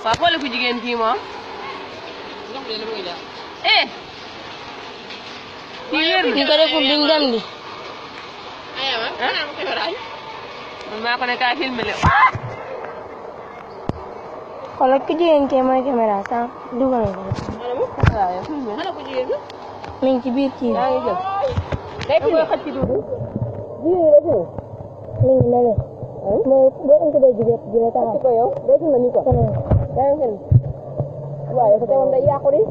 waaw xoole ku jigéen kii moom. eh. kii wér na. ñu ko deful duñ dem di. man maa ko ne kaa filmé le. xoolal ku jigéen kee mooy caméra sans dugal nga ko. waaw yow filmé. mi ngi ci biir kii bi. yaa ngi jël. day filmé xëcc ci tuuti. mi ngi lele. mooy boo intégré ji bépp dina taxaw. ko yow day filmé ni ko. yaa ngi filmé. waaw yow sa teewoon day yàqu di.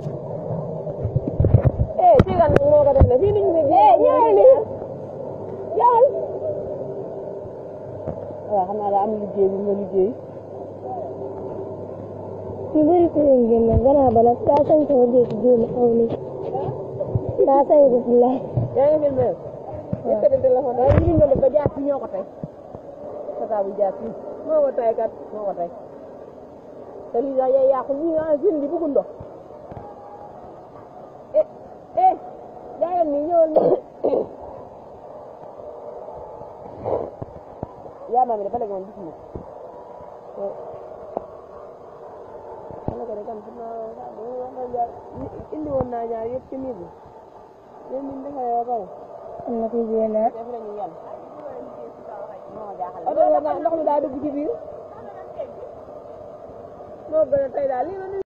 eh si kan moo ko def ne fii niñu ne. ñëwal ni ñëwal. waaw xam naa daa am liggéey bi nga liggéey. ñu bëri ku leen génne gannaaw ba nag daa sañ ko jékki génn aw ni daa sañ ko fi laay. yaa ngi filmé. waaw yëkkati téléphone da ñu doon def ba jaar ci ñoo ko tey. tata bu jaar ci moo ko tey kat moo ko tey. te lii daal yaay yàqu lii ah jën bi bëggu ndox. jaayal ni ñëwal ni. yaa ma mi dafa léegi man gis nga. xale ko de kan xam naa indi woon naa ñaar yëpp ci miir bi. yéen ñu defaree ba pare. am na kuy génne. def nañu yan. oto ndox mi daa dugg ci biir. moo gën a tey daal lii